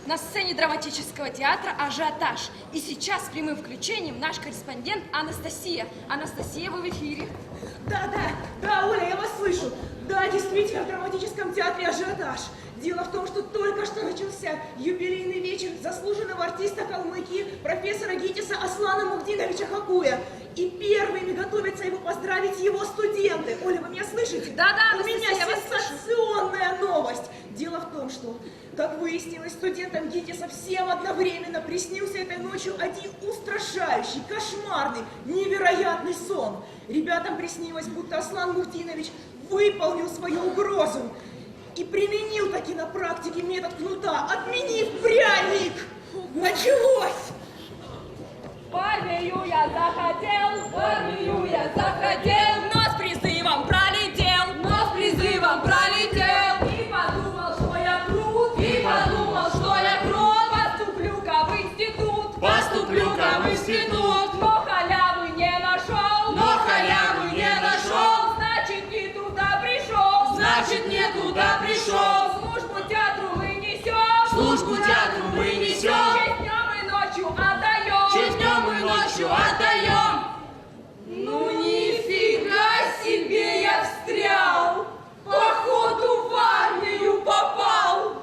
На сцене драматического театра «Ажиотаж». И сейчас с прямым включением наш корреспондент Анастасия. Анастасия, вы в эфире. Да, да, да, Оля, я вас слышу. Да, действительно, в драматическом театре «Ажиотаж». Дело в том, что только что начался юбилейный вечер заслуженного артиста Калмыкии, профессора ГИТИСа Аслана Мугдиновича Хакуя. И первыми готовятся его поздравить его студенты. Оля, вы меня слышите? Да, да, У меня Анастасия, я вас слышу. сенсационная новость. Дело в том, что, как выяснилось, студентам ГИТИСа всем одновременно приснился этой ночью один устрашающий, кошмарный, невероятный сон. Ребятам приснилось, будто Аслан Мухтинович выполнил свою угрозу и применил таки на практике метод кнута, отменив пряник. Началось! В армию я захотел, в армию я захотел, но с призывом пролетел, но с призывом пролетел. И подумал, что я крут, и подумал, что я крут, поступлю-ка в институт, Поступлю-ка в институт. Но халявы не нашел, Но халявы не нашел. Значит, не туда пришел, Значит, не туда пришел. Службу театру мы несем, Службу театру мы несем. Честь днем и ночью отдаем, Честь днем и ночью отдаем. Ну нифига себе я встрял! Походу в армию попал!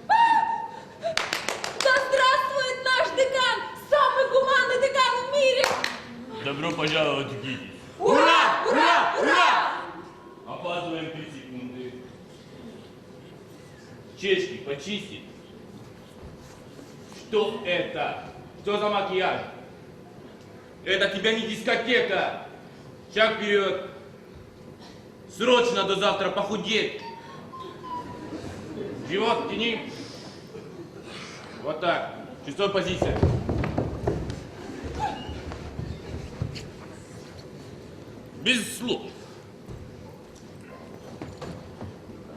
А! Да здравствует наш декан! Самый гуманный декан в мире! Добро пожаловать в ГИТИС. Ура! Ура! Ура! Опаздываем 3 секунды. Чешки почистить. Что это? Что за макияж? Это тебя не дискотека. Шаг вперед. Срочно до завтра похудеть. Живот тяни. Вот так. Часовая позиция. Без слов.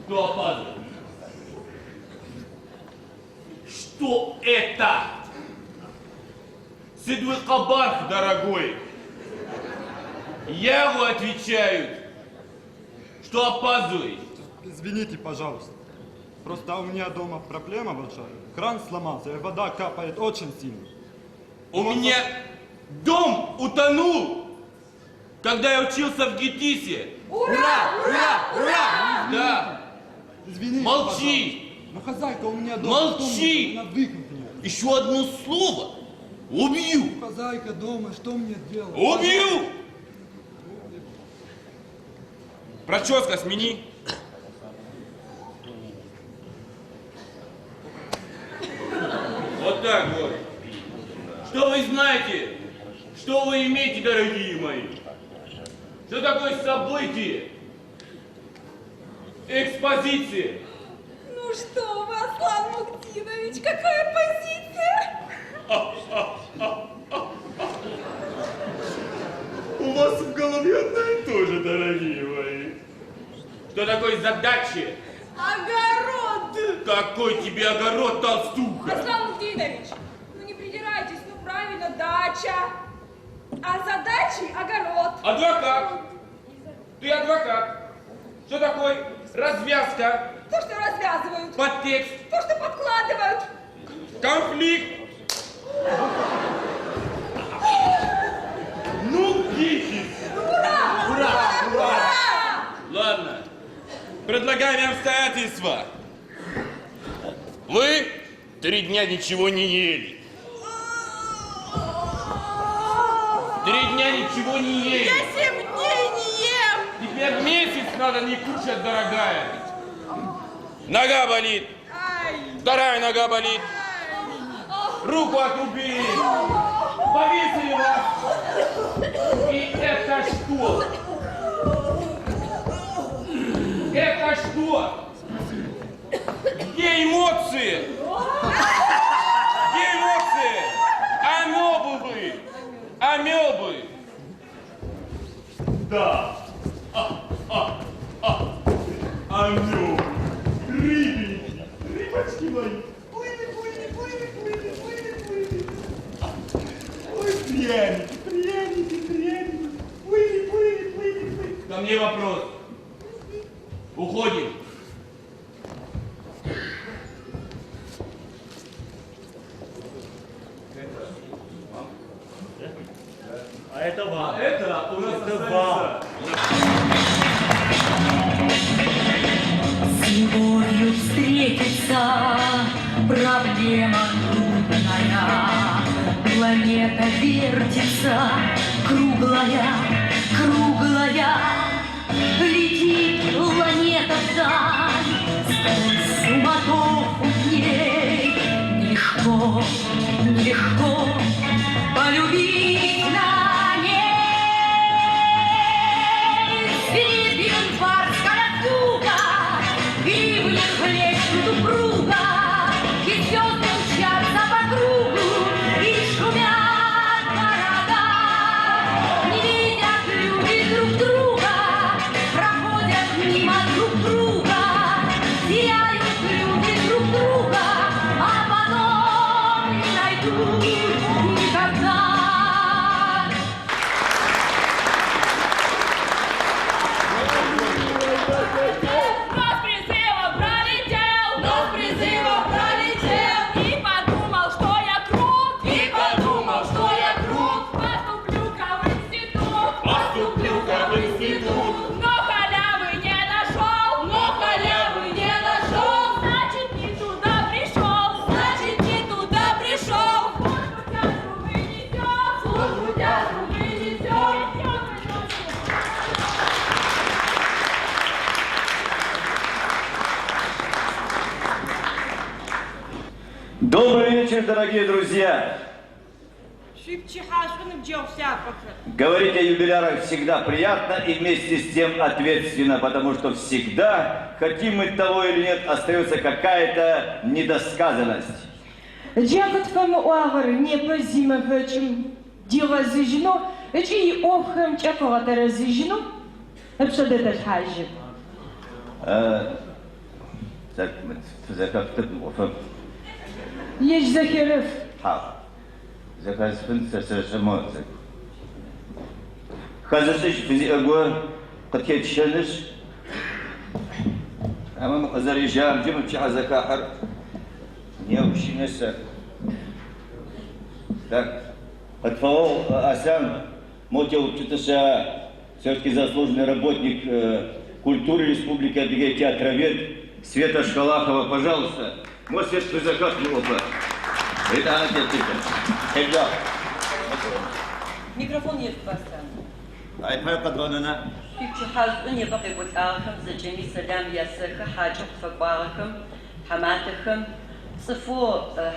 Кто опаздывает? Что это? Седой кабарх, дорогой. Яву отвечают, что опаздываешь. Извините, пожалуйста. Просто у меня дома проблема большая. Кран сломался, и вода капает очень сильно. У меня дом утонул, когда я учился в ГИТИСе. Ура! Ура! Ура! Да. Извините, Молчи! пожалуйста. Но хозяйка у меня дома. Молчи! Что мне? Она выкинет меня. Еще одно слово. Убью! Хозяйка дома, что мне делать? Убью! Прическа смени. Вот так вот. Что вы знаете? Что вы имеете, дорогие мои? Что такое событие? Экспозиция. Ну что вы, Аслан Мугдинович, какая позиция? У вас в голове одна и то же, дорогие мои. Что такое задача? Огород! Какой тебе огород, толстуха? Аслан Мугдинович, ну не придирайтесь, ну правильно, дача. А задачей огород. Адвокат! Ты адвокат! Что такое развязка, То, что развязывают, подтекст, то, что подкладывают. конфликт? Ну, ГИТИС! Ура! Ура! Ура! Ладно, предлагаем обстоятельства. Вы 3 дня ничего не ели. 3 дня ничего не ели. Я 7 дней не ем! Тебе месяц надо не кушать, дорогая. Нога болит. Вторая нога болит. Руку отрубили. Повесили вас. И это что? Это что? Где эмоции? Где эмоции? Амебы вы! Амебы! Да. Амебы. Рыбеньки. Рыбочки мои. Плыли, плыли, плыли, плыли, плыли, плыли. Ой, пряники, пряники, пряники. Плыли, плыли, плыли, плыли. Ко мне вопрос. Уходим. А это вам. А это у нас Это вам. С любовью встретиться проблема трудная. Планета вертится, круглая, круглая. Летит планета вдаль, сквозь суматоху дней. Нелегко, нелегко полюбить на ней. Звенит январская туга, Гривны хлещут упруго, И звезды мчатся по кругу, И шумят города. Не видят люди друг друга, Проходят мимо друг друга, Теряют люди друг друга, А потом не найдут никогда. Но с призывом пролетел, но с призывом пролетел. И подумал, что я крут, и подумал, что я крут. Поступлю-ка в институт, поступлю-ка в институт. Но халявы не нашел, но халявы не нашел. Значит, не туда пришел, значит, не туда пришел. Службу театру мы несем, службу театру мы несем. Добрый вечер, дорогие друзья! Шъуипчыхьашӏу ныбджэгъу лъапӏэхэр. Говорить о юбилярах всегда приятно и вместе с тем ответственно, потому что всегда, хотим мы того или нет, остается какая-то недосказанность. Джа къытфэмыӏуагъэр непэ зимэфэкӏым дигъэзыжьынэу ыкӏи иӏофхэмкӏэ къыгъэтэрэзыжьынэу ыпшъэ дэтэлъхьажьы. Так, мы зэхэфтып мы ӏофым. Ежь зэхерэф. Хьау. Зэхэсфын сэ сэшӏэ мо цӏыкӏу. Хэзышӏыкӏ фызиӏэ горэ къытетщэнышъ, ама мы къызэрежьамкӏэ мы пчыхьэзэхахьэр неущынэ сэ. Так, къытфэгъэгъу, Аслъан, мо теупчӏытышъа, все-таки заслуженный работник культуры Республики Адыгея, театровед Света Шкалахова, пожалуйста. Мо Свет фызэхэф мы ӏофыр. Етӏанэ тетыжьы. Къеблагъ. Микрофон ефт, Аслъан. Айпай къэдгъэнэна? Шъуипчыхьашӏу непэ къекӏолӏагъэхэм зэкӏэми сэлам ясэхы хьакӏэу къыфэкӏуагъэхэм, тхьаматэхэм, цӏыфэу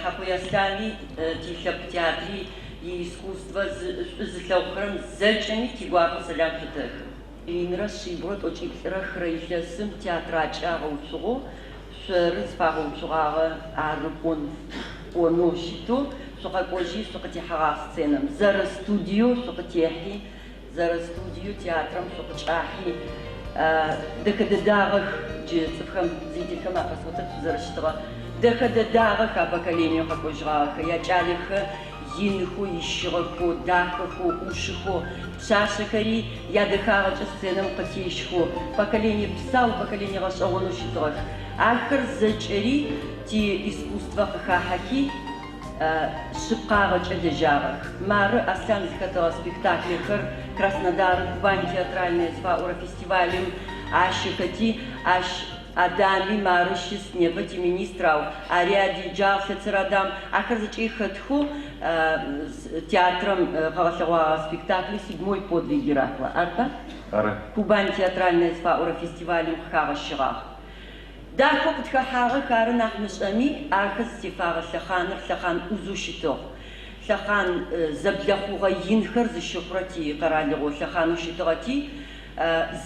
Хьакъуй Аслъани тилъэпкъ театри иискусствэ шӏу зылъэгъухэрэм зэкӏэми тигуапэу сэлам шъутэхы. 1173 илъэсым театракӏэ агъэуцугъэу шъоры зыфагъэуцугъагъэ ары кӏон ӏонэу щытэу шъукъэкӏожьи шъукъытехьэгъагъ сценэм. Зэрэ студиеу шъукъытехьи, зэрэ студиеу театрэм шъукъычӏахьи, дэхэ дэдагъэх джы цӏыфхэм, зрительхэм афэсӏотэп шъузэрэщытыгъэ. Дэхэ дэдагъэх а поколениеу къэкӏожьыгъагъэхэр. Якӏалэхэр инхэу, ищыгъэхэу, дахэхэу, ӏушыхэу, пшъашъэхэри ядэхагъэкӏэ сценэм къытещхэу, поколение псау, поколение гъэшӏэгъонэу щытыгъэх. Ахэр зэкӏэри ти искусствэ къыхахьэхи, шъыпкъагъэкӏэ лэжьагъэх. Мары Аслъан зыхэтыгъэ спектаклэхэр Краснодар, Кубань театральная зыфаӏорэ фестивалым ащэхэти, ащ Адами мары щыс непэ тиминистрау, ари адеджагъ Лъэцэр Адам, ахэр зэкӏэри хэтхэу театрэм къыгъэлъэгъуагъэ спектаклэу Седьмой подвиг Геракла. Арба? Ары. Кубань театральная зыфаӏорэ фестивалым къыхагъэщыгъагъ. Дахэу къытхэхьагъэх ары нахь мышӏэми, ахэр зытефагъэ лъэхъаныр лъэхъан ӏузэу щытыгъ. Лъэхъан зэблэхъугъэ инхэр зыщыхъурэ ти къэралыгъо лъэхъанэу щытыгъэти,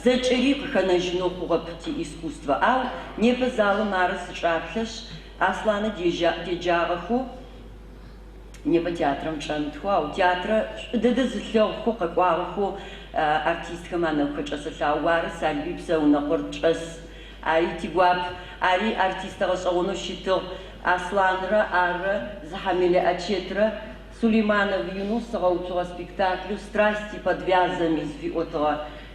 зэкӏэри къыхэнэжьынэу хъугъэп ти искусствэ. Ау непэ залым ары сычӏаплъэшъ, Аслъанэ деджагъэхэу непэ театрэм чӏэмытхэу, ау театрэ шӏу дэдэ зылъэгъухэу къэкӏуагъэхэу артистхэм анэгухэр чӏэсэлъагъу. Ары Салбый Псэунэкъор чӏэс. Ари тигуап, ари артистэ гъэшӏэгъонэу щытыгъ. Аслъанрэ аррэ Зыхьэ Мелыӏэчетрэ Сулейманов Юнус ыгъэуцугъэ спектаклэу Страсти под вязами зыфиӏотыгъэ.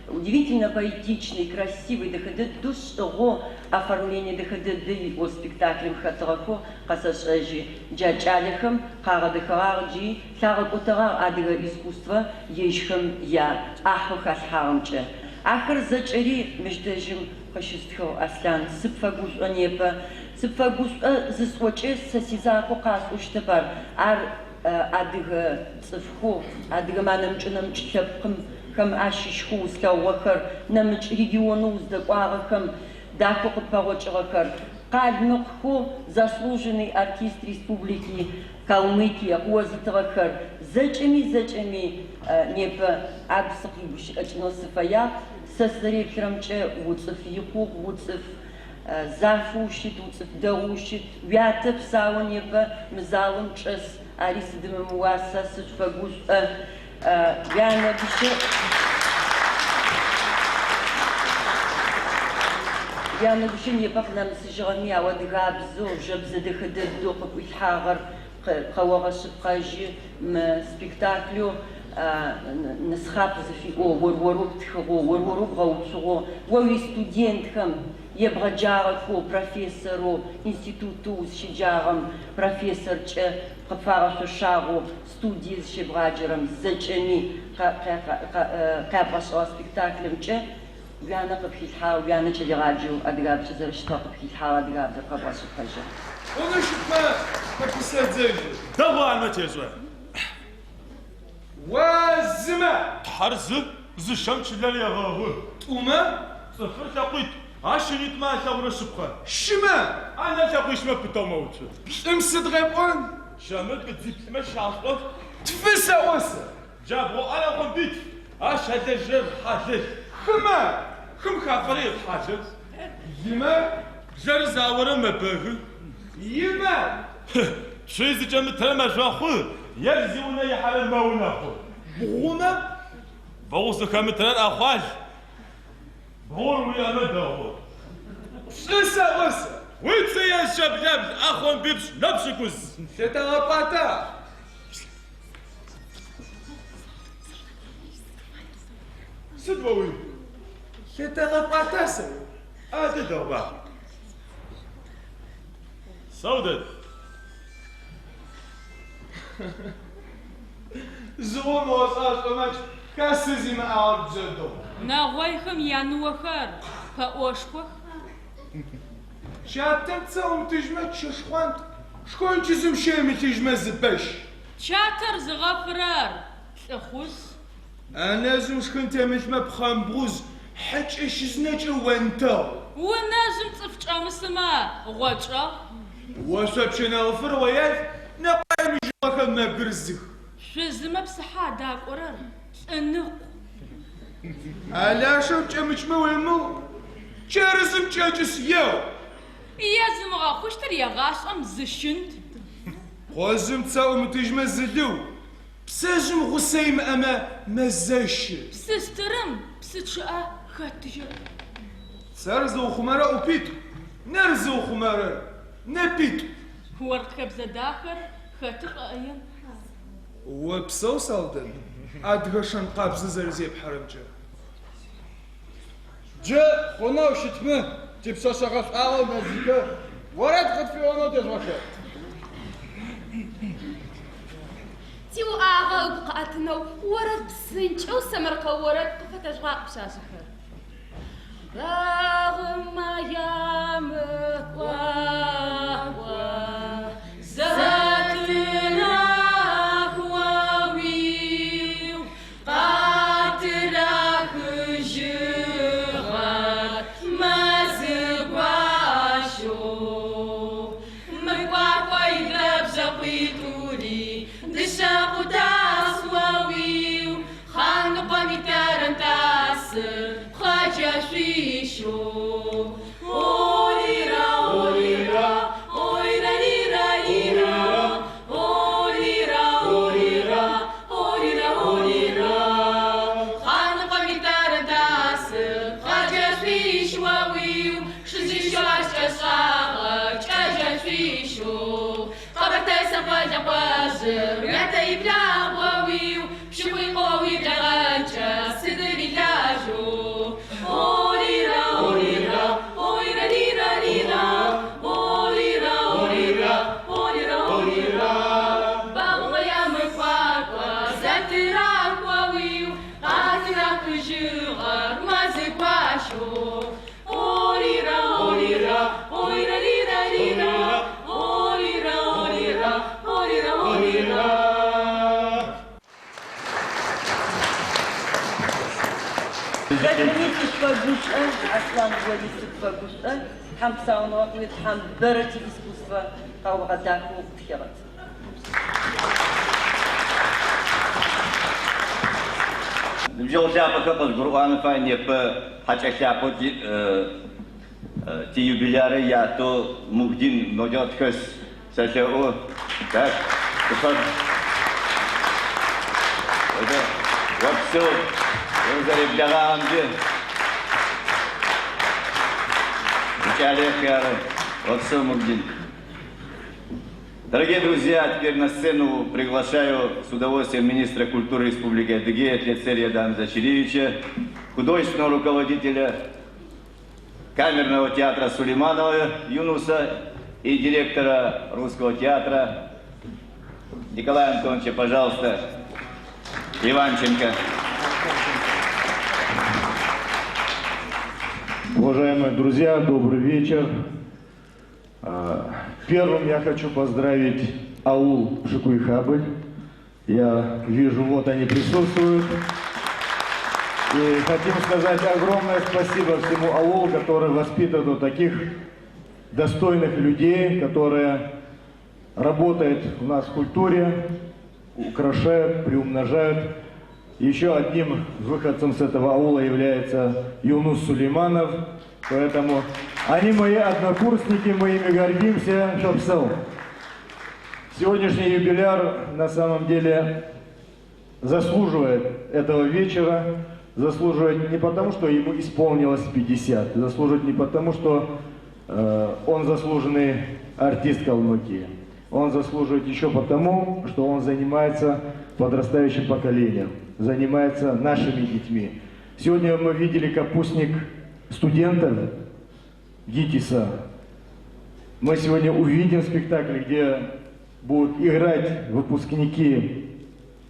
Удивительно поэтичный, красивый, дэхэ дэдэу шӏыгъэу, оформление дэхэ дэдэ иӏэу спектаклым хэтыгъэхэу къэсэшӏэжьы. Джа кӏалэхэм къагъэдэхэгъагъ джи лъагъэкӏотэгъагъ адыгэ искусствэ ежьхэм я ӏахьэу халъхьагъэмкӏэ. Ахэр зэкӏэри мыщ дэжьым къыщыстхыгъ, Аслъан, сыпфэгушӏо непэ. Сыпфэгушӏо зысӏокӏэ сэ сизакъоу къасӏоу щытэп ар. Ар адыгэ цӏыфхэу, адыгэмэ анэмыкӏэу нэмыкӏ лъэпкъым хэм ащыщхэу услъэгъугъэхэр, нэмыкӏ регионэу уздэкӏуагъэхэм дахэу къыппэгъокӏыгъэхэр, къалмыкъхэу заслуженный артист Республики Калмыкия къыозытыгъэхэр, зэкӏэми, зэкӏэми непэ агу сыкъигущыӏэкӏынэу сыфэягъ. Сэ сызэреплъырэмкӏэ, уцӏыф икъугъ, уцӏыф зафэу ущыт, уцӏыф дэгъоу ущыт. Уятэ псаоу непэ мы залым чӏэс, ари сыдым ымыуаса, сышъуфэгушӏо. Уянэ гущэ Уянэ гущэ непэ къынэмысыжьыгъэми, ау адыгабзэу, жэбзэ дэхэ дэдэу къыпӏуилъхьагъэр къэогъэшъыпкъэжьы мы спектаклэу Нысхъап зыфиӏоу ор-орэу птхыгъэу, ор-орэу бгъэуцугъэу, о уистудентхэм ебгъэджагъэхэу, профессорэу институтэу узщеджагъэм профессоркӏэ къыпфагъэшъошагъэу студие зыщебгъаджэрэм зэкӏэми къябгъэшӏыгъэ спектаклэмкӏэ уянэ къыпхилъхьагъ, уянэ кӏэлэегъаджэу адыгабзэкӏэ зэрэщытыгъэ къыпхилъхьагъ адыгабзэр къэбгъэшъыпкъэжьыгъ. Хъунэу щытмэ, къыпысэдзэжьы. Дэгъу армэ тешӏэ. О зымэ. Тхьэр зы, зы щэм чылэр егъэгъу. Тӏумэ. Цӏыфыр лъэкъуитӏу, ащ ынитӏумэ алъэгъурэ шъыпкъэ. Щымэ. ӏанэр лъэкъуищмэ пытэу мэуцу. Плӏым сыд къепӏон? Чэмыр быдзиплӏымэ щашӏо. Тфы сэӏо сэ. Джабгъу ӏэр ӏэхъомбитф, ащ алэжьрэр хьалэл. Хымэ. Хым хафэрэр етхьалэ. Имэ. Блэр заорэм мэбэгы. Имэ. Цуй зыкӏэмытырэ мэжъохъу, ел зиунэ ихьэрэр мэунэхъу. Бгъумэ. Бгъу зыхэмытырэр ӏэхъуал. Бгъур уиӏэмэ дэгъу. Пшӏы сэӏо сэ. Уицые щэблабл ӏэхъомбипшӏ нэпшӏыкӏуз. Лъытэгъэкӏуата? Сыд о уи? Лъытэгъэкӏуата сэӏо. Адэ дэгъуба. Саудэт. Жъыгъом ошӏа шӏомакӏ, хасэ зимыӏагъэр бжъэдыгъу. Нэгъойхэм яныохэр пэӏошхох. Чатэм цэ ӏумытыжьмэ чы шхъуантӏ, шхончыжъым щэ имылъыжьмэ зы бэщ. Чатэр зыгъэфырэр лӏыхъужъ. ӏэнэжъым шхын темылъмэ пхъэмбгъужъ, хьакӏэщыжъынэкӏэ онтэгъу. Унэжъым цӏыф чӏэмысымэ гъочӏэгъ. Ошъопщэ нэгъыфыр оел, Нэкъуаем ижьыгъэхэр мэгырзых. Шъузымэ псыхьэ адакӏорэр лӏы ныкъу. Алашэм кӏэмыкӏмэ уемыу, чэрызым кӏэкӏышъ еу. Езымыгъэхъущтыр егъашӏэм зы щынд. Къожъым цэ ӏумытыжьмэ зы лыу, псэжъым гъусэ имыӏэмэ мэзэщы. Псы стырым псы чъыӏэ хэтыжьэп. Цэр зыухъумэрэ ӏупитӏу, нэр зыухъумэрэр нэпитӏу. Оркъ хэбзэ дахэр хэты шӏоӏэен? Опсэу, Салдэн, адыгэ шэн къабзэ зэрэзепхьэрэмкӏэ. Джы хъунэу щытмэ, типшъэшъэ гъэшӏуагъэу Назикэ орэд къытфиӏонэу тежъугъэлъэӏу. Тиуӏагъэ ыгу къыӏэтынэу орэд псынкӏэу сэмэркъэу орэд къыфэтэжъугъаӏу, пшъашъэхэр. Бэгъымэ ямыкӏуакӏо зэтырах оуиу, къатырахыжьыгъэр мэзы гуащэу. Мыкӏуакӏо идэбжъэкъуитӏури дышъэ къутас оуиу, Хъаныкъом итарантасыр пхъэджэшъуищэу. Орира, орира, ойра, рира, рира, орира, орира, орира, орира. Хъаныкъом итарантасыр пхъэджэшъуищ оуиу, шызищэу ащ кӏэшӏагъэр кӏэжэшъуищэу. Къэбэртэе Сэхъолэкъожъыр уятэ иблагъ оуиу, пщыкӏуй къоуи блэгъэнкӏэ сыдыр илажьэу. Хэтми тышъуфэгушӏо, Аслъан ори сыпфэгушӏо, Тхьэм псауныгъэ къыует, Тхьэм бэрэ тиискусствэ къэогъэдахэу къытхегъэт. Ныбджэгъу лъапӏэхэр къызгурыӏуагъэн фай непэ хьакӏэ лъапӏэу тиӏ тиюбиляры ятэу Мугдин модэ къытхэс сэлъэӏу. Так, тыфэд. Модэ, опсэу, узэреблэгъагъэмкӏэ. Икӏалэ хъяры. Опсэу, Мугдин. Дорогие друзья, теперь на сцену приглашаю с удовольствием министра культуры Республики Адыгея Тлецерия Дамза Чиревича, художественного руководителя камерного театра Сулейманова Юнуса и директора русского театра Николая Антоновича, пожалуйста, Иванченко. Уважаемые друзья, добрый вечер. Первым я хочу поздравить аул Жикуйхабль. Я вижу, вот они присутствуют. И хотим сказать огромное спасибо всему аулу, который воспитывает вот таких достойных людей, которые работают у нас в культуре, украшают, приумножают. Еще одним выходцем с этого аула является Юнус Сулейманов. Поэтому они мои однокурсники, мы ими гордимся. Шапсел. Сегодняшний юбиляр на самом деле заслуживает этого вечера. Заслуживает не потому, что ему исполнилось 50, заслуживает не потому, что он заслуженный артист Калмыкии. Он заслуживает еще потому, что он занимается подрастающим поколением, занимается нашими детьми. Сегодня мы видели капустник студентов ГИТИСа. Мы сегодня увидим спектакль, где будут играть выпускники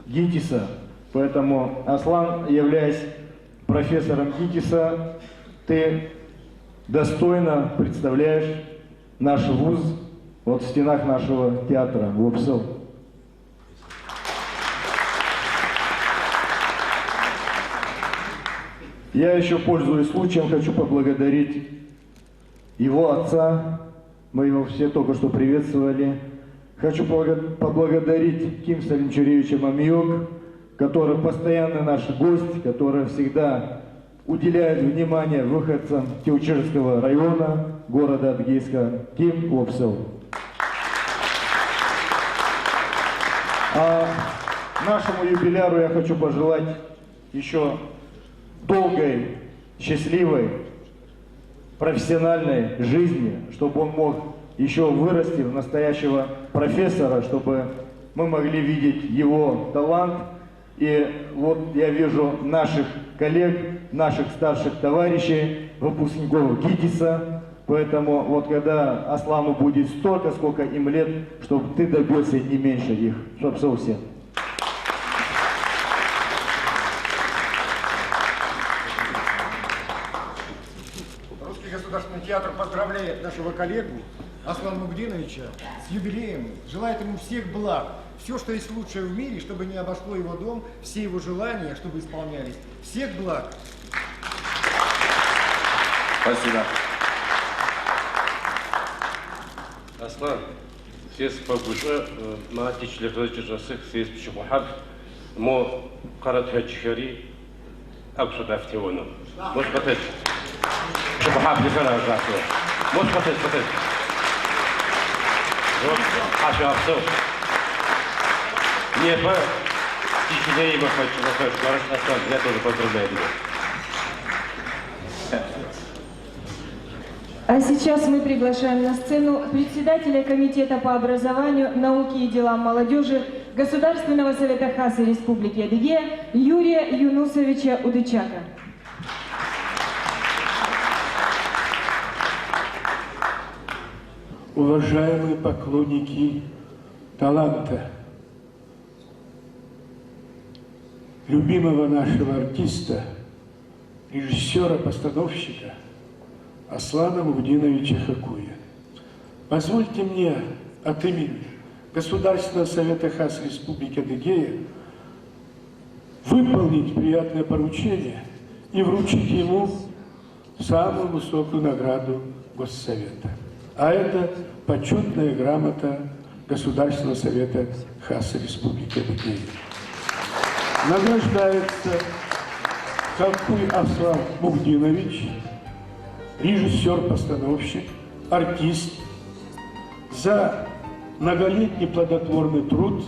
ГИТИСа. Поэтому, Аслан, являясь профессором ГИТИСа, ты достойно представляешь наш вуз вот в стенах нашего театра ВОПСЛ. Я еще, пользуясь случаем, хочу поблагодарить его отца. Мы его все только что приветствовали. Хочу поблагодарить Ким Салимчуревича Мамиок, который постоянно наш гость, который всегда уделяет внимание выходцам Теучежского района, города Адыгейска, Ким Лопсел. А нашему юбиляру я хочу пожелать еще долгой, счастливой, профессиональной жизни, чтобы он мог еще вырасти в настоящего профессора, чтобы мы могли видеть его талант. И вот я вижу наших коллег, наших старших товарищей, выпускников ГИТИСа. Поэтому вот когда Аслану будет столько, сколько им лет, чтобы ты добился не меньше их. Чтоб все. Русский государственный театр поздравляет нашего коллегу Аслана Мугдиновича с юбилеем, желает ему всех благ, все, что есть лучшее в мире, чтобы не обошло его дом, все его желания, чтобы исполнялись. Всех благ. Спасибо. Аслан, все спогужа, мати члехзачасых, все пчихухаб, мо каратхачхари, аксудафтиону. Мос батач. Пчихухаб лихара жахло. Мос батач батач. Вот, хашапсо. Небо, тишине има хочу, Аслан, я тоже поздравляю тебя. А сейчас мы приглашаем на сцену председателя Комитета по образованию, науке и делам молодежи Государственного совета ХАСа Республики Адыгея Юрия Юнусовича Удычака. Уважаемые поклонники таланта, любимого нашего артиста, режиссера, постановщика Аслана Мугдиновича Хакуя. Позвольте мне от имени Государственного совета ХАС Республики Адыгея выполнить приятное поручение и вручить ему самую высокую награду Госсовета. А это почетная грамота Государственного совета Хаса Республики Адыгея. Награждается Хакуй Аслан Мугдинович, режиссер-постановщик, артист, за многолетний плодотворный труд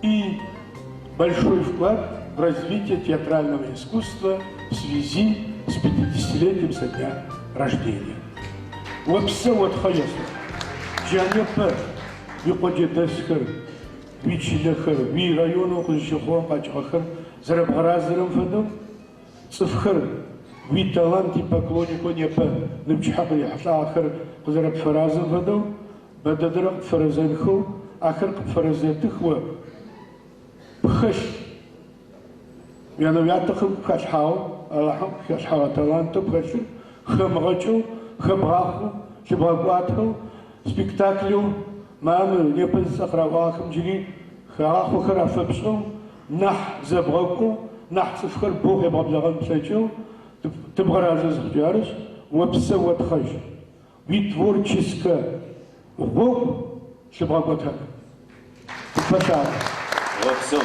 и большой вклад в развитие театрального искусства в связи с 50-летием со дня рождения. Опсэу отхъэжь, Аслъан. Джа непэ уикъоджэдэсхэр, уичылэхэр, уирайонэу къызщыхъугъэм къакӏыгъэхэр зэрэбгъэразэрэм фэдэу, цӏыфхэр уиталант ипоклонникэу непэ ныпчыхьэ къырихьылӏагъэхэр къызэрэпфэразэм фэдэу, бэдэдэрэ къыпфэрэзэнхэу, ахэр къыпфэрэзэтых о пхэлъ. Уянэ-уятэхэм къыпхалъхьагъэу, Алахьым къыпхалъхьэгъэ талантэу пхэлъыр хэмыгъэкӏэу, хэбгъахъоу, лъыбгъэкӏуатэу, спектаклэу мамы непэ зыцӏэ къыраӏуагъэхэм джыри хагъахъохэр афэпшӏэу, нахь зэбгъэкӏоу, нахь цӏыфхэр боу къебгъэблэгъэн плъэкӏэу тыбгъэразэ зыхъукӏэ. Арышъ, опсэу, отхъэжь. Уитворческэ гъогу лъыбгъэкӏотэн. Тыпфэлъаӏо. Опсэу.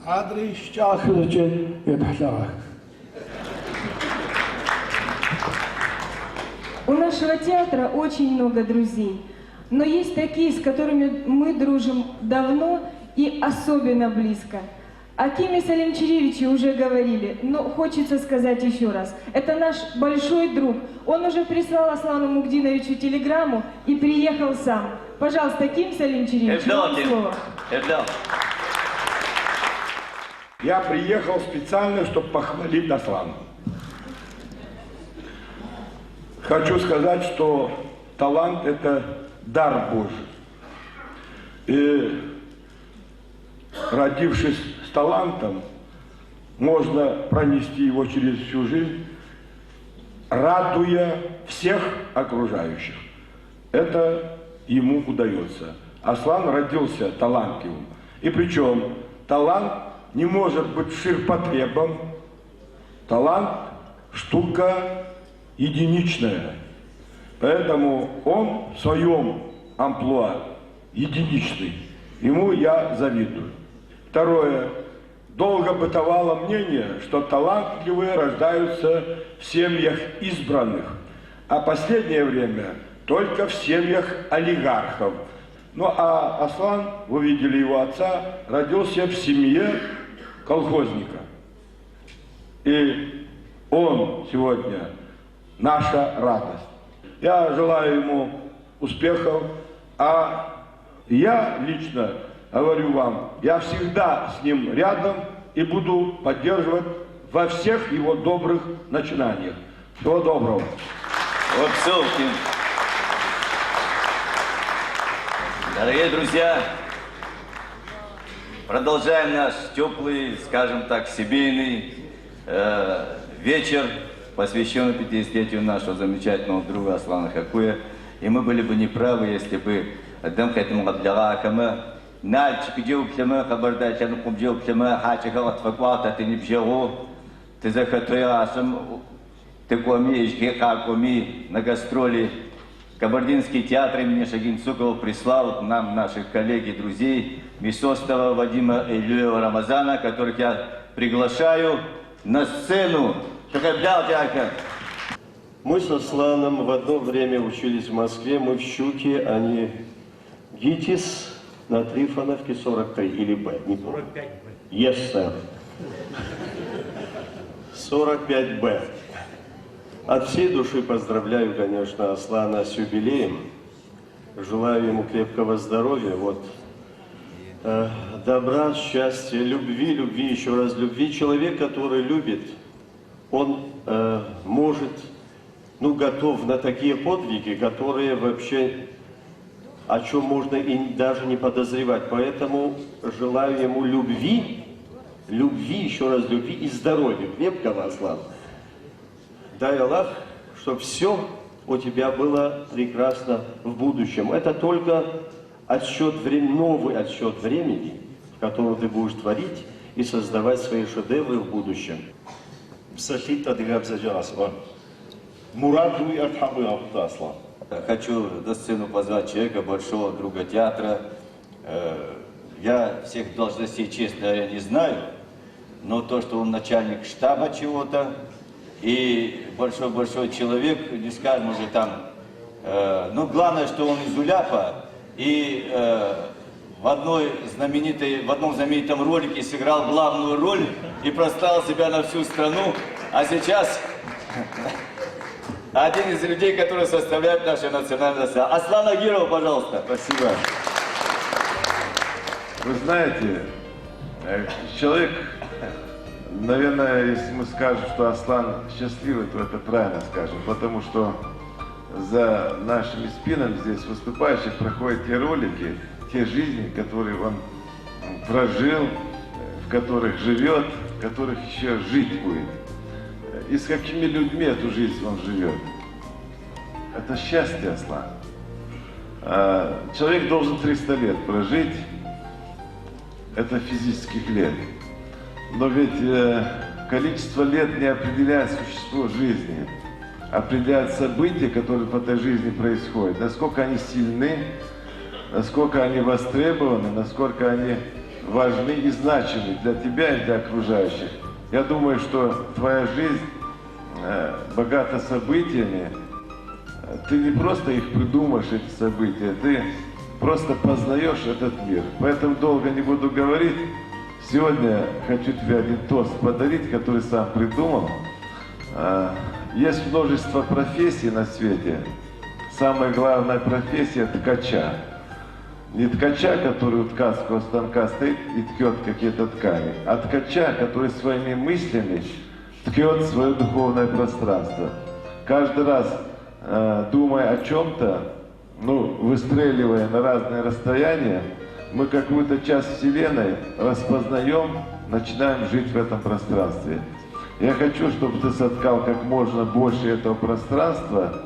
Адрэ ищыкӏагъэхэр зэкӏэ етхьылӏагъэх. У нашего театра очень много друзей, но есть такие, с которыми мы дружим давно и особенно близко. О Киме Салимчиревиче уже говорили, но хочется сказать еще раз. Это наш большой друг. Он уже прислал Аслану Мугдиновичу телеграмму и приехал сам. Пожалуйста, Ким Салимчиревич, вам слово. Я приехал специально, чтобы похвалить Аслана. Хочу сказать, что талант – это дар Божий. И родившись с талантом, можно пронести его через всю жизнь, радуя всех окружающих. Это ему удается. Аслан родился талантливым. И причем талант не может быть ширпотребом. Талант – штука единичная. Поэтому он в своем амплуа единичный. Ему я завидую. Второе. Долго бытовало мнение, что талантливые рождаются в семьях избранных, а последнее время только в семьях олигархов. Ну а Аслан, вы видели его отца, родился в семье колхозника. И он сегодня наша радость. Я желаю ему успехов, а я лично говорю вам, я всегда с ним рядом и буду поддерживать во всех его добрых начинаниях. Всего доброго. Вот все, Дорогие друзья, продолжаем наш теплый, скажем так, семейный вечер, посвященный 50-летию нашего замечательного друга Аслана Хакуя. И мы были бы неправы, если бы Адам къетымыгъэблэгъахэмэ, Налчыкджэ уплъэмэ, Къэбэрдай лъэныкъомкӏэ уплъэмэ, хьакӏэхэр къытфэкӏуагъ, тэ тиныбджэгъу, тызэхэтэу егъашӏэм тыкӏоми, ежьхэр къакӏоми на гастроли. Кабардинский театр имени Шагин-Цукова прислал нам наших коллег и друзей Мисостова Вадима Элюева Рамазана, которых я приглашаю на сцену. Мы с Асланом в одно время учились в Москве, мы в Щуке, они ГИТИС на Трифоновке 43 или Б, не помню. 45 Б. Yes, sir. 45 Б. От всей души поздравляю, конечно, Аслана с юбилеем. Желаю ему крепкого здоровья, вот. Добра, счастья, любви, любви, еще раз любви. Человек, который любит, он может, ну, готов на такие подвиги, которые вообще, о чем можно и даже не подозревать. Поэтому желаю ему любви, любви, еще раз любви и здоровья. Крепкого, Аслан. Дай Аллах, чтоб все у тебя было прекрасно в будущем. Это только отсчет времени, новый отсчет времени. которую ты будешь творить и создавать свои шедевры в будущем. Псэлъитӏ адыгэбзэкӏэ къэсӏон. Мурад уиӏэр Тхьэм къуигъэхъулӏэ, Аслъан. Хочу на сцену позвать человека, большого друга театра. Я всех должностей, честно говоря, не знаю, но то, что он начальник штаба чего-то и большой-большой человек, не скажем уже там, ну, главное, что он из Уляпа и в одном знаменитом ролике сыграл главную роль и прославил себя на всю страну, а сейчас один из людей, которые составляют наше национальное наследие. Аслан Агиров, пожалуйста. Спасибо. Вы знаете, человек, наверное, если мы скажем, что Аслан счастливый, то это правильно скажем, потому что за нашими спинами здесь выступающих проходят те ролики, те жизни, которые он прожил, в которых живет, в которых еще жить будет. И с какими людьми эту жизнь он живет. Это счастье, Аслан. Человек должен 300 лет прожить, это физических лет. Но ведь количество лет не определяет существо жизни, определяет события, которые в этой жизни происходят, насколько они сильны, насколько они востребованы, насколько они важны и значимы для тебя и для окружающих. Я думаю, что твоя жизнь богата событиями. Ты не просто их придумаешь, эти события, ты просто познаешь этот мир. Поэтому долго не буду говорить. Сегодня хочу тебе один тост подарить, который сам придумал. Есть множество профессий на свете. Самая главная профессия – ткача. Не ткача, который у ткацкого станка стоит и ткет какие-то ткани, а ткача, который своими мыслями ткет свое духовное пространство. Каждый раз, думая о чем-то, ну, выстреливая на разные расстояния, мы какую-то часть Вселенной распознаем, начинаем жить в этом пространстве. Я хочу, чтобы ты соткал как можно больше этого пространства,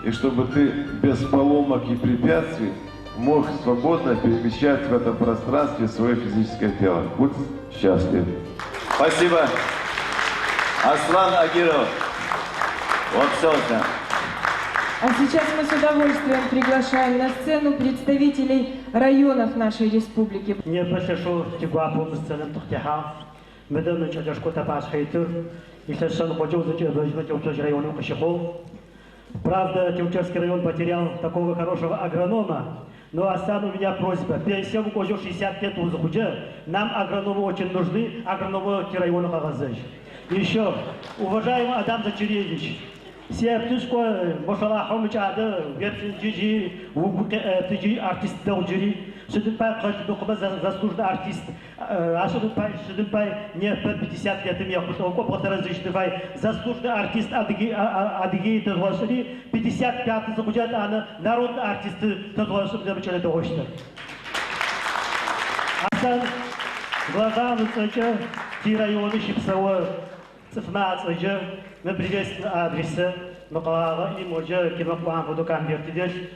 и чтобы ты без поломок и препятствий мог свободно перемещать в этом пространстве свое физическое тело. Будь счастлив. Спасибо. Аслан Агиров. Вот все. А сейчас мы с удовольствием приглашаем на сцену представителей районов нашей республики. Непэ лъэшэу тигуапэу мы сценэм тыкъытехьагъ. Мыдэ мы кӏэлэшхо тапашъхьэ итыр. Илъэс шъэныкъокӏэ узэкӏэӏэбэжьмэ Теуцожь районым къыщыхъугъ. Правда, Теучежский район потерял такого хорошего агронома, но, Аслан, у меня просьба. Пенсия укӏожьэу 65 узыхъукӏэ, нам агрономы очень нужны, агрономы тирайоны къэгъэзэжь. Еще, уважаемый Адам Зачаревич, септышко мошалахьом ыкӏадэ уеплъынджыджи угу къеӏэтыджи артист дэгъуджыри сыдым пай къэлбыкъумэ заслуженный артист ашыдым пай сыдым пай непэ 50 летым ехъулӏэу кӏо бгъэтэрэзыщты фай заслуженный артист Адыгеи тэзгъэшӏыри 55 зыхъукӏэ ана народный артист тэзгъэшӏым нэмыкӏэлэ дэгъощтыр. Аслъан главам ыцӏэкӏэ тирайоны щыпсэуэ цӏыфмэ ацӏэкӏэ мы приветственный адресы мы къэгъагъэ имоджэ кимэкъуам фэдэу конверты дэлъ.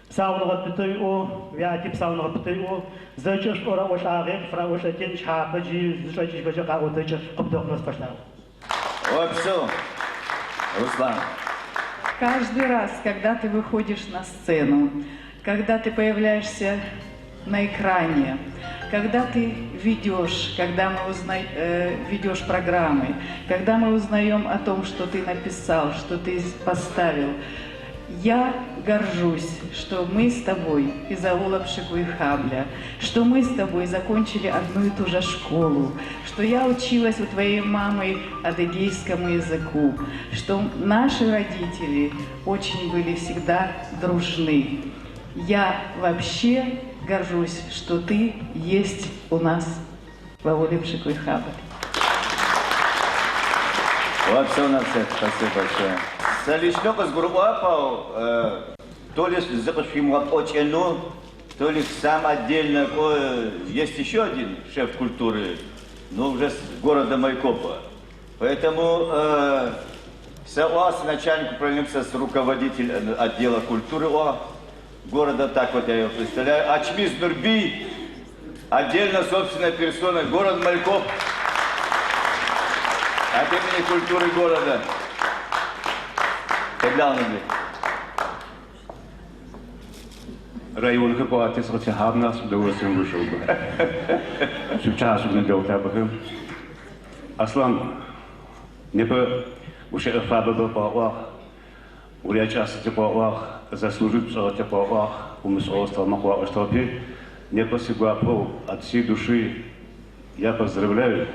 Псауныгъэ пытэ иӏэу, уяти псауныгъэ пытэ иӏэу, зэкӏэ шӏурэӏолӏагъи, фыраӏолӏэтин, шъхьапэджи, зышӏэкӏыжьхэкӏэ къаӏотэкӏэ къыбдэхъунэу сфэлъагъо. Опсэу, Руслан. Каждый раз, когда ты выходишь на сцену, когда ты появляешься на экране, когда ты ведешь, когда мы ведешь программы, когда мы узнаем о том, что ты написал, что ты поставил, я горжусь, что мы с тобой из аула Пшикуй-Хабля, что мы с тобой закончили одну и ту же школу, что я училась у твоей мамы адыгейскому языку, что наши родители очень были всегда дружны. Я вообще горжусь, что ты есть у нас в ауле Пшикуй-Хабль. Вот все на всех. Спасибо большое. Сэ лично къызгурыӏуапэу, то ли зыкъышъуимыгъэпӏокӏэнэу, то ли сам отдельно, есть еще один шеф культуры, но уже с города Майкопа. Поэтому СОАС, начальник управления, с руководитель отдела культуры города, так вот я его представляю, Ачмиз Нурби, Отдельно собственная персона, город Мальков, от имени культуры города. Къеблагъ, Районхэр кӏуагъэти сыкъытехьагъэп нахь с удовольствием вышел бы. Шъуипчыхьашъ дэутабэхэм. Аслан, непэ гущыӏэ фабэ бэ къыуаӏуагъ, урякӏасэ тикъыуаӏуагъ, заслужить пшӏыгъэ тикъыуаӏуагъ, умышӏыгъэу стыгъэмэ къыуаӏощтыгъэпи, непэ сигуапэу от всей души я поздравляю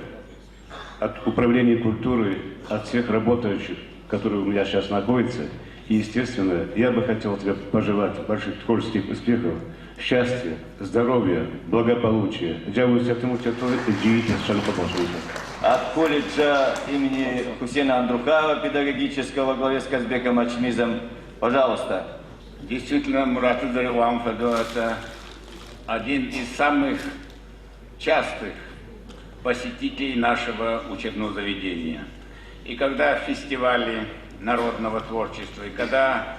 от Управления культуры, от всех работающих, которые у меня сейчас находятся. И, естественно, я бы хотел тебе пожелать больших творческих успехов, счастья, здоровья, благополучия. От колледжа имени Хусена Андрухаева, педагогического, во главе с Казбеком Ачмизом. Пожалуйста. Действительно, Мурат зэриӏуагъэм фэдэу это один из самых частых посетителей нашего учебного заведения. И когда фестивали народного творчества, и когда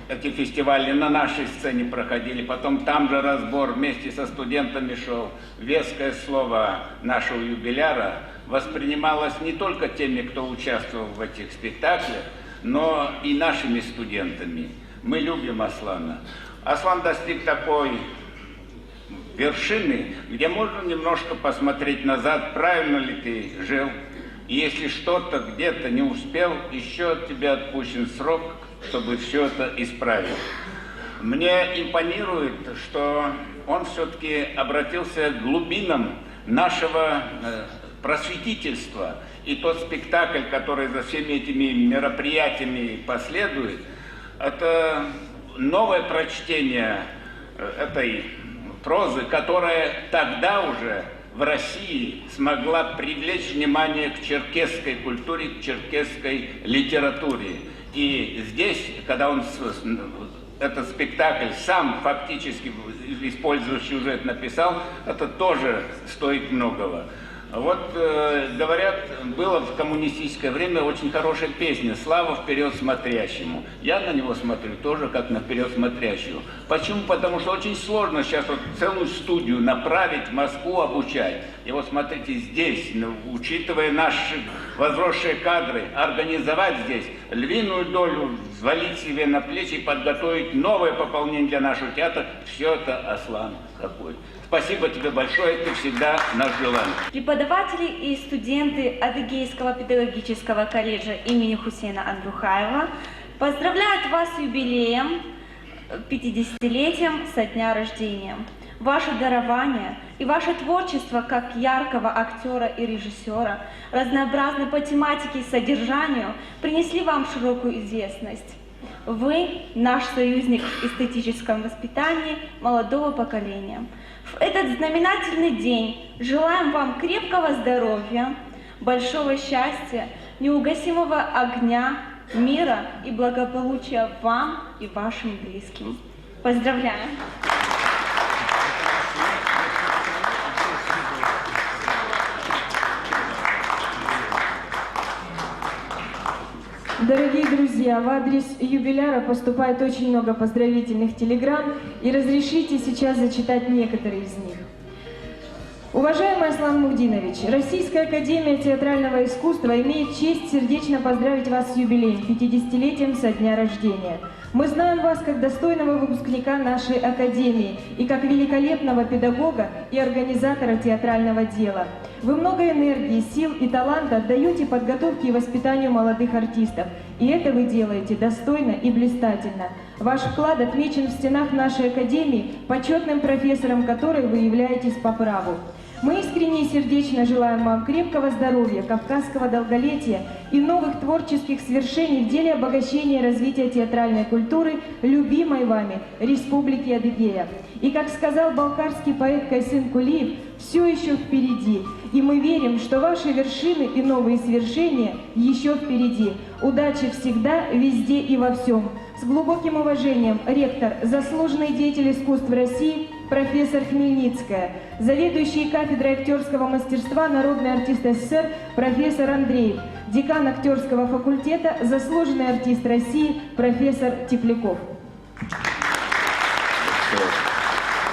эти фестивали на нашей сцене проходили, потом там же разбор вместе со студентами шел, веское слово нашего юбиляра воспринималось не только теми, кто участвовал в этих спектаклях, но и нашими студентами. Мы любим Аслана. Аслан достиг такой вершины, где можно немножко посмотреть назад, правильно ли ты жил. И если что-то где-то не успел, еще тебе отпущен срок, чтобы все это исправить. Мне импонирует, что он все-таки обратился к глубинам нашего просветительства. И тот спектакль, который за всеми этими мероприятиями последует, это новое прочтение этой прозы, которая тогда уже в России смогла привлечь внимание к черкесской культуре, к черкесской литературе. И здесь, когда он этот спектакль сам фактически, используя сюжет, написал, это тоже стоит многого. Вот, говорят, была в коммунистическое время очень хорошая песня «Слава вперед смотрящему». Я на него смотрю тоже как на вперед смотрящего. Почему? Потому что очень сложно сейчас вот целую студию направить в Москву обучать. И вот смотрите, здесь, учитывая наши возросшие кадры, организовать здесь львиную долю, взвалить себе на плечи и подготовить новое пополнение для нашего театра. Все это Аслан Хакуев. Спасибо тебе большое, ты всегда наш желанный. Преподаватели и студенты Адыгейского педагогического колледжа имени Хусейна Андрухаева поздравляют вас с юбилеем, 50-летием со дня рождения. Ваше дарование и ваше творчество как яркого актера и режиссера, разнообразны по тематике и содержанию, принесли вам широкую известность. Вы – наш союзник в эстетическом воспитании молодого поколения. В этот знаменательный день желаем вам крепкого здоровья, большого счастья, неугасимого огня, мира и благополучия вам и вашим близким. Поздравляем! Дорогие друзья, в адрес юбиляра поступает очень много поздравительных телеграмм, и разрешите сейчас зачитать некоторые из них. Уважаемый Аслан Мугдинович, Российская Академия Театрального Искусства имеет честь сердечно поздравить вас с юбилеем, 50-летием со дня рождения. Мы знаем вас как достойного выпускника нашей Академии и как великолепного педагога и организатора театрального дела. Вы много энергии, сил и таланта отдаете подготовке и воспитанию молодых артистов. И это вы делаете достойно и блистательно. Ваш вклад отмечен в стенах нашей Академии, почетным профессором которой вы являетесь по праву. Мы искренне и сердечно желаем вам крепкого здоровья, кавказского долголетия и новых творческих свершений в деле обогащения и развития театральной культуры любимой вами Республики Адыгея. И, как сказал балкарский поэт Кайсын Кулиев, все еще впереди. И мы верим, что ваши вершины и новые свершения еще впереди. Удачи всегда, везде и во всем. С глубоким уважением, ректор, заслуженный деятель искусств России, профессор Хмельницкая, заведующий кафедрой актерского мастерства, народный артист СССР, профессор Андреев, декан актерского факультета, заслуженный артист России, профессор Тепляков.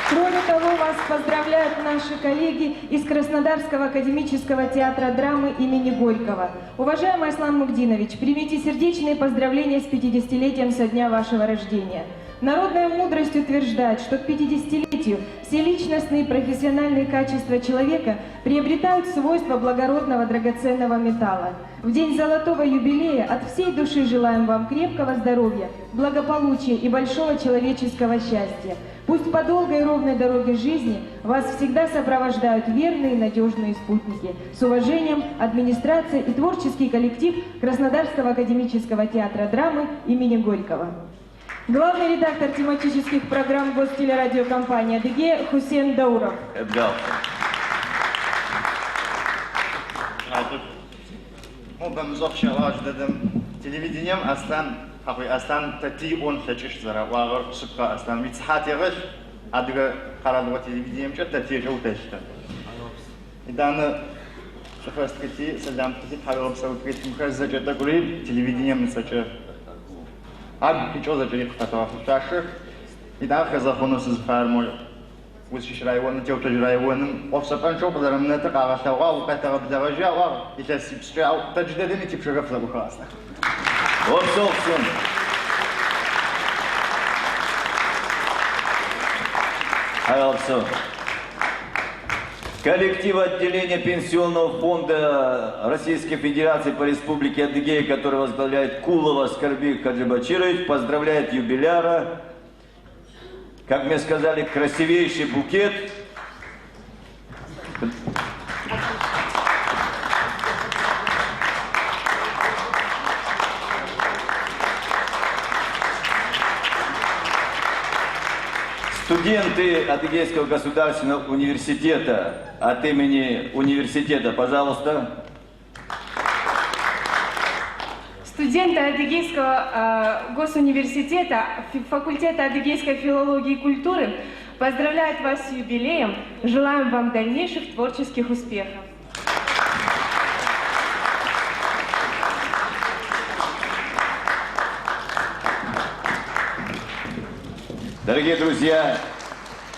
Кроме того, Вас поздравляют наши коллеги из Краснодарского академического театра драмы имени Горького. Уважаемый Аслан Мугдинович, примите сердечные поздравления с 50-летием со дня вашего рождения. Народная мудрость утверждает, что к 50-летию все личностные и профессиональные качества человека приобретают свойства благородного драгоценного металла. В день золотого юбилея от всей души желаем вам крепкого здоровья, благополучия и большого человеческого счастья. Пусть по долгой и ровной дороге жизни вас всегда сопровождают верные и надежные спутники. С уважением, администрация и творческий коллектив Краснодарского академического театра драмы имени Горького. Главный редактор тематических программ Гостелерадиокомпании «Адыгея» Хусен Дауров. Эдгал. Телевидением Аслан, Хьакъуй Аслан тэ тиӏон тлъэкӏыщт зэраӏуагъэр шъыпкъэ Аслан. Уицыхьэ тегъэлъ Адыгэ къэралыгъо телевидениемкӏэ тэ тежэу тэлъытэ. Етӏанэ шӏуфэс тхылъи, сэлам тхылъи, тхьауегъэпсэу тхылъ мыхэр зэкӏэ тӏэкӏури телевидением ыцӏэкӏэ агу къикӏэу зэкӏэри къыфэтэгъэфэшъуашэх. Етӏанэ хэзгъэхъонэу сызыфаер мо узщыщ районым, Теуцожь районым ӏофшӏэпӏэнчъэу укъызэрэмынэтыр къагъэлъэгъуагъ, укъетэгъэблэгъэжьы аӏуагъ илъэсипшӏкӏэ, ау тэ джыдэдэми типчъэхэр пфызэӏухыгъ, Аслъан. Опсэу, Хъусен. Тхьауегъэпсэу. Коллектив отделения Пенсионного фонда Российской Федерации по Республике Адыгея, который возглавляет Кулова Скорби Хаджибачирович, поздравляет юбиляра. Как мне сказали, красивейший букет. Студенты Адыгейского государственного университета от имени университета, пожалуйста. Студенты Адыгейского госуниверситета, факультета адыгейской филологии и культуры поздравляют вас с юбилеем, желаем вам дальнейших творческих успехов. Дорогие друзья,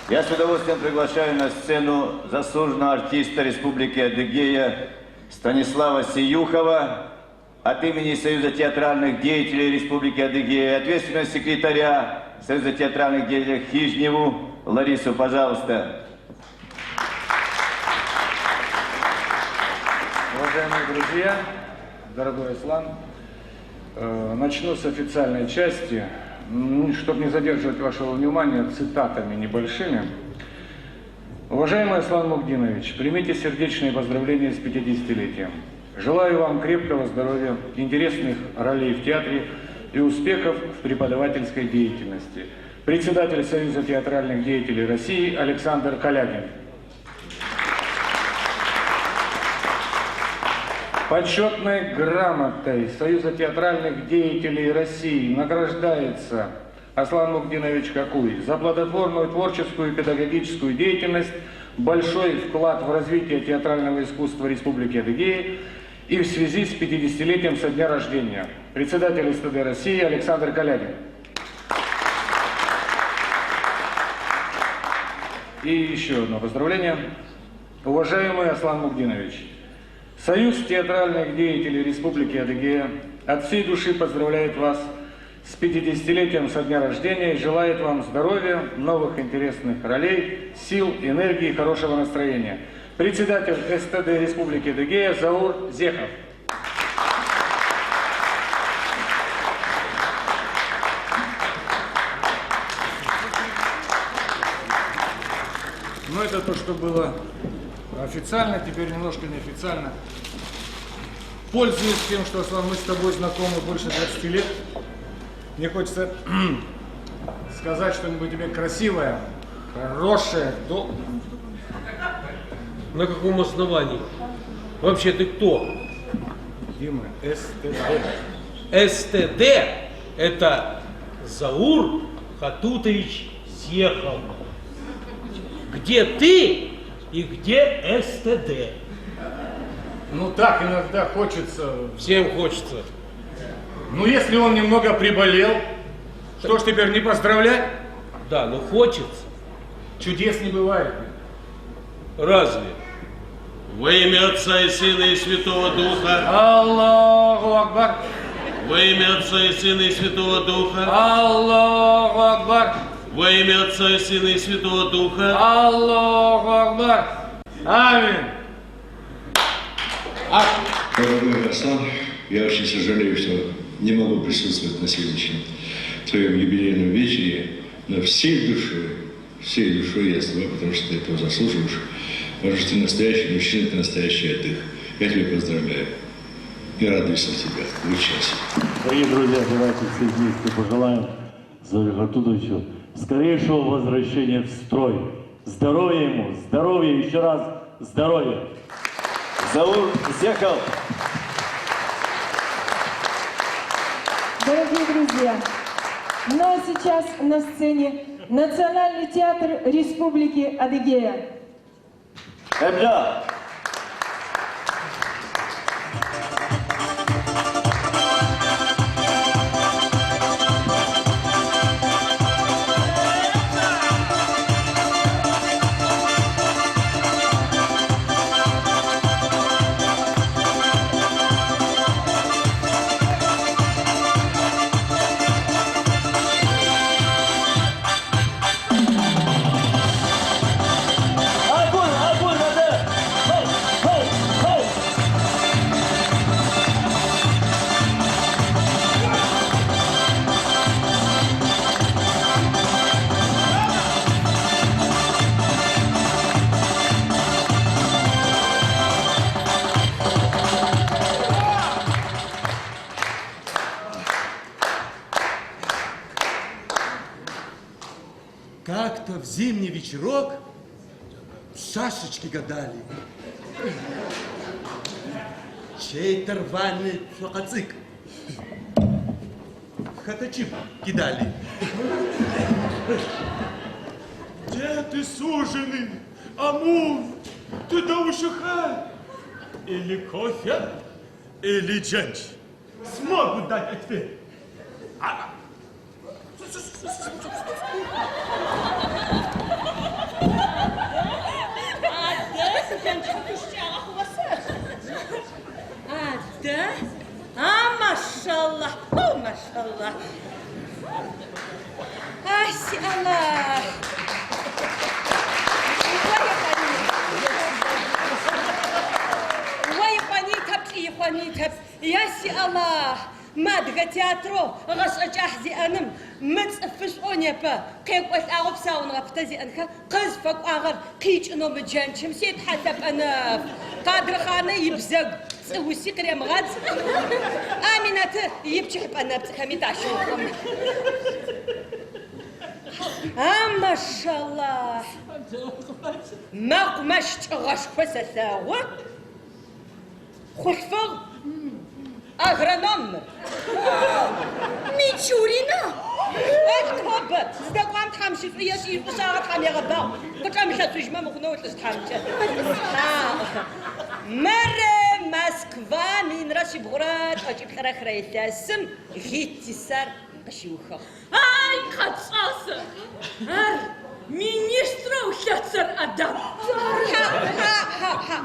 я с удовольствием приглашаю на сцену заслуженного артиста Республики Адыгея Станислава Сиюхова от имени Союза театральных деятелей Республики Адыгея, ответственного секретаря Союза театральных деятелей Хижневу Ларису, пожалуйста. Уважаемые друзья, дорогой Аслан, начну с официальной части. Чтобы не задерживать вашего внимания цитатами небольшими. Уважаемый Аслан Мугдинович, примите сердечные поздравления с 50-летием. Желаю вам крепкого здоровья, интересных ролей в театре и успехов в преподавательской деятельности. Председатель Союза театральных деятелей России Александр Калягин. Почетной грамотой Союза театральных деятелей России награждается Аслан Мугдинович Кокуй за плодотворную творческую и педагогическую деятельность, большой вклад в развитие театрального искусства Республики Адыгея и в связи с 50-летием со дня рождения. Председатель СТД России Александр Калягин. И еще одно поздравление. Уважаемый Аслан Мугдинович, Союз театральных деятелей Республики Адыгея от всей души поздравляет вас с 50-летием со дня рождения и желает вам здоровья, новых интересных ролей, сил, энергии и хорошего настроения. Председатель СТД Республики Адыгея Заур Зехов. Ну, это то, что было официально, теперь немножко неофициально. Пользуясь тем, что, Аслан, мы с тобой знакомы больше 20 лет, мне хочется сказать что-нибудь тебе красивое, хорошее. На каком основании? Вообще ты кто? Дима, СТД. СТД – это Заур Хатутович Зехов. Где ты и где СТД? Ну так иногда хочется. Всем хочется. Ну если он немного приболел, что ж теперь не поздравлять? Да, но хочется. Чудес не бывает. Разве? Во имя Отца и Сына и Святого Духа. Аллаху Акбар. Во имя Отца и Сына и Святого Духа. Аллаху Акбар. Во имя Отца и Сына и Святого Духа. Аллаху Акбар. Аминь. Дорогой Аслан, я очень сожалею, что не могу присутствовать на сегодняшнем твоем юбилейном вечере, но всей душой я с тобой, потому что ты этого заслуживаешь, потому что ты настоящий мужчина, ты настоящий адыг. Я тебя поздравляю и радуюсь за тебя. Будь счастлив. Дорогие друзья, давайте все вместе пожелаем Зауру Хартутовичу скорейшего возвращения в строй. Здоровья ему, здоровья, еще раз здоровья. Заур Зеков. Дорогие друзья, ну а сейчас на сцене Национальный театр Республики Адыгея. Эмля! Огонь, огонь, надо! Хей, хей, хей! Как-то в зимний вечерок шашечки гадали. Чей-то рваный цокоцик. В хатачип кидали. Где ты, суженый? Амур, ты да ушухай. Или кофе, или дженч. Смогут дать ответ. А, да? А, машаллах, о, машаллах. Ай, си Аллах. Я си Аллах. Мадга театро, гъэшӏэкӏахь зиӏэным, мы цӏыфышӏо непэ, къекӏолӏагъэу псауныгъэ пытэ зиӏэнхэ, къызфэкӏуагъэр къикӏынэу мы джэнчым си Тхьэ лъэпӏэнэф. Къадырхъанэ ибзэгу цӏыуси къыремыгъадз. Аминэты ипчыхьыпӏэ нэпцӏхэми тащыухъум. А, машаллах! Мэкъумэш кӏыгъэшхо сэлъэгъу. Хъулъфыгъ. Агроном. Мичурина. Тобэ, здэкӏуам Тхьэм щышӏу ешӏ, ишӏушӏагъэ Тхьэм егъэбагъу. Къычӏэмылъэшъужьмэ мыхъунэу лӏыжь тхьамыкӏэ. Мыр Москва 1373 илъэсым ГИТИС-р къыщиухыгъ. Ай, къэпшӏасэ! Ар министрэу лъэцэр Адам. Хьа, хьа, хьа, хьа.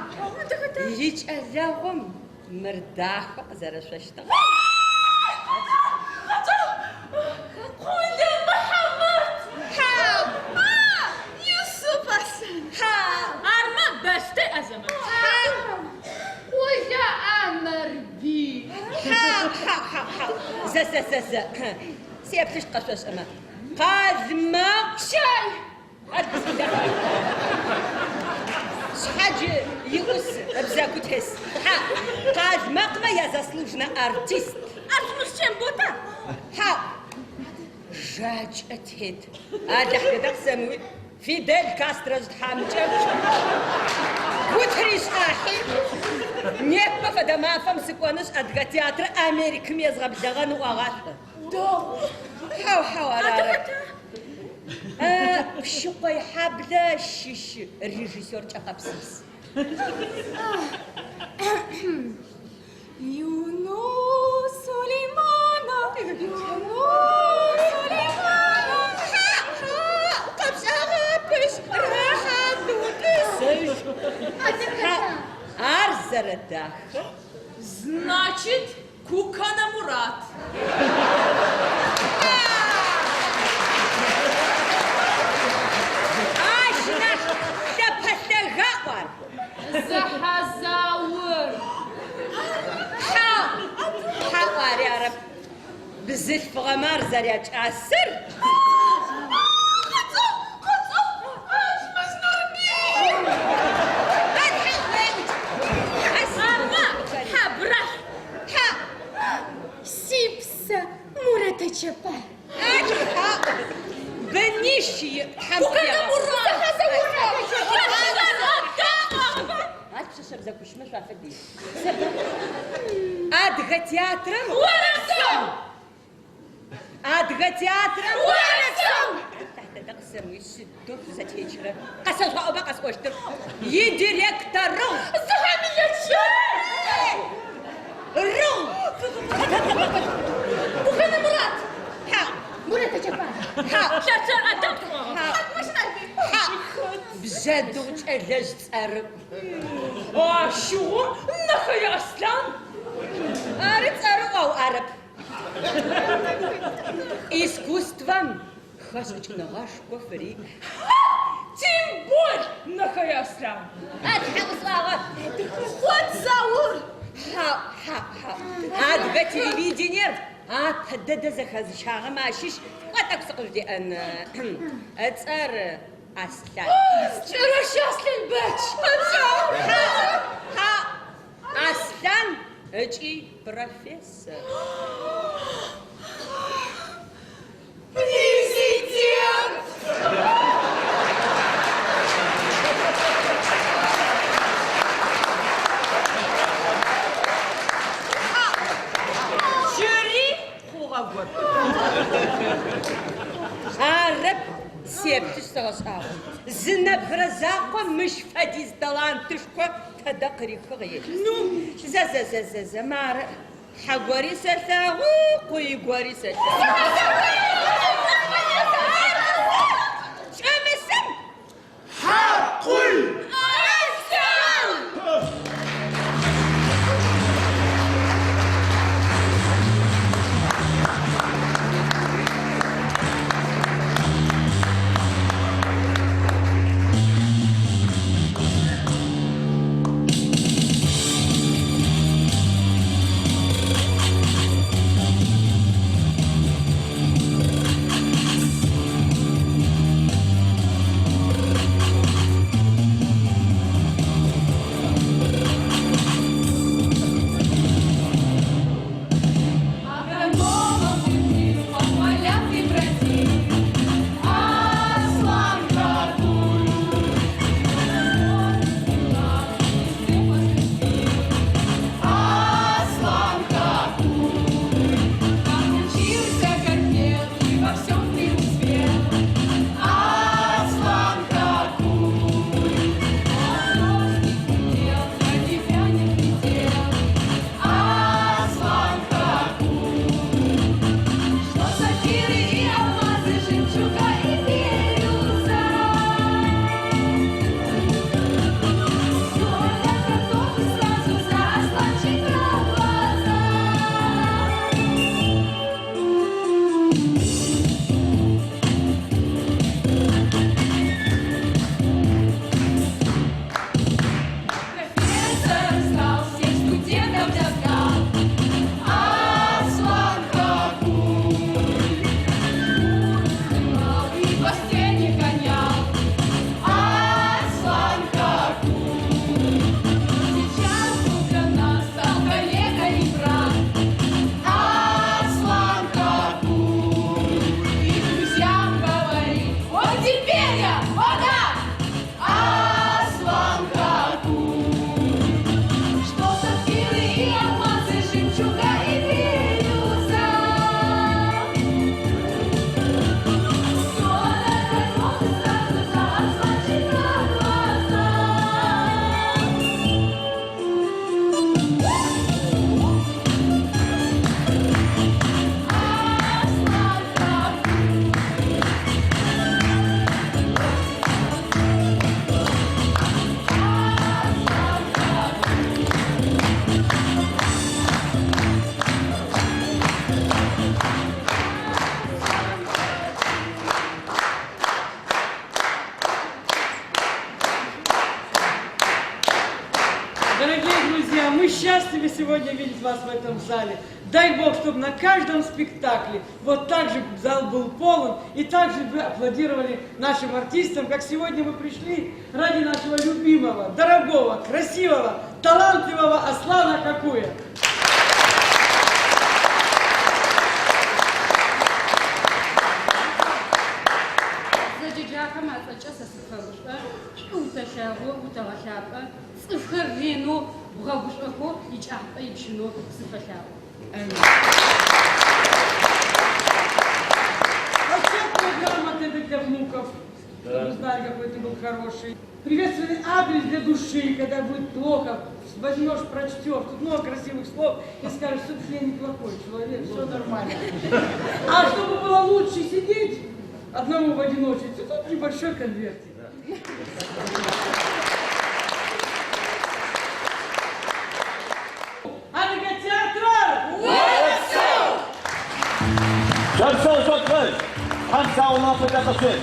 Икӏэлэгъум мыр дахэу къызэрэшъощтыгъ. Къулэ Мыхьамэт! Хьа! Юсуф Асан! Хьа! Армэ Бэсте Азэмэт! Хьа! Къулэ Амэрби! Хьа, хьа, хьа, хьа. Зэ, зэ, зэ, зэ. Сеплъыщт къэшъошӏэмэ. Къалмыкъ Щай! Шъхьадж иӏус ыбзэгу тес. Хьа! Къалмыкъмэ я заслуженный артист. Ацмыжь Тембота! Хьа! Жакӏэ тет. Алахь дэдэ къысэмыуи. Фидель Кастрэжъ тхьамыкӏэ. Гутришӏахьи. Непэ фэдэ мафэм сыкӏонышъ Адыгэ театрэ Америкым езгъэблэгъэн ыӏуагъашӏо. Дэгъу. Хьау, хьау, ары, ары. Пщыкъуйхьаблэ щыщ режиссер кӏэкъэпсыпс. Юнус Сулеймана, Юнус Сулеймана. Хьа, хьа, къэпшӏагъэпышъ. Ар зэрэдахэр. Значит, Кукэнэ Мурат. Ащ нахь лъэпэлъэгаӏу ар. Зыхьэ Заур. Хьау, хьау, ари арэп. Бзылъфыгъэмэ ар зэрякӏасэр. Сипсэ, Мурэтэ Чэпай. Бынищ иӏ, Тхьэм Кукэнэ Мурат. Ар пшъэшъэ бзэгущмэ шъуафэд. Адыгэ театрэм. Орэпсэу! Адыгэ театрэм. Орэпсэу! Тэдэ къысэмыуи сыдэу шъузэтекӏырэ. Къэсэжъугъаӏоба къэсӏощтыр. Идиректорыгъ. Зыхьэ Милэчэн! Рыгъ! Кукэнэ Мурат! Хьау! Мурэтэ Чэпай. Хьау! Лъэцэр Адам! Хьау! Бжъэдыгъу кӏэлэжъ цӏэрыӏу. Ащыгъум Нэхэе Аслъан! Ары цӏэрыӏу, ау арэп. Искусствэм хэшӏыкӏыныгъэшхо фыриӏ. Тем боль Нэхэе Аслъан! А тхьэ къысӏуагъэ. Хъот Заур! Хьау, хьау, хьау. Адыгэ телевидениер апэ дэдэ зэхэзыщагъэмэ ащыщ кӏо тӏэкӏу сыкъыжъудеӏэн. Ыцӏэр Аслъан. Кӏэрэщэ Аслъанбэч! Хьау, хьау. Аслъан ыкӏи профессор. Президент! Джыри хъугъэгоп. Арэп, сеплъышъ сэгъэшӏагъо. Зы нэбгырэ закъо мыщ фэдиз талантышхо тэдэ къырихыгъ ежь. Ну, зэ, зэ, зэ, зэ, зэ, мары. Хьэ гори сэлъэгъу, къуй гори сэлъэгъу. Кӏэмысым! Хьакъуй! Аслъан! Дорогие друзья, мы счастливы сегодня видеть вас в этом зале. Дай Бог, чтобы на каждом спектакле вот так же зал был полон и так же вы аплодировали нашим артистам, как сегодня вы пришли ради нашего любимого, дорогого, красивого, талантливого Аслана Хакуя. Зэкӏэ джахэм ацӏэкӏэ сэ сыпфэгушӏо, шӏу утэлъэгъу, утэгъэлъапӏэ, цӏыфхэр ренэу бгъэгушӏохэу икӏахьпӏэ ипщынэу сыфэлъаӏо. Почетная грамота это для внуков, чтобы знали, какой ты был хороший. Приветственный адрес для души, когда будет плохо, возьмешь, прочтешь. Тут много красивых слов и скажешь, все-таки я неплохой человек, все нормально. А чтобы было лучше сидеть одному в одиночестве, тут небольшой конвертик. Адыгэ театр! Шъопсэу, шъопсэу! Тхьэм псауныгъэ пытэ къышъует!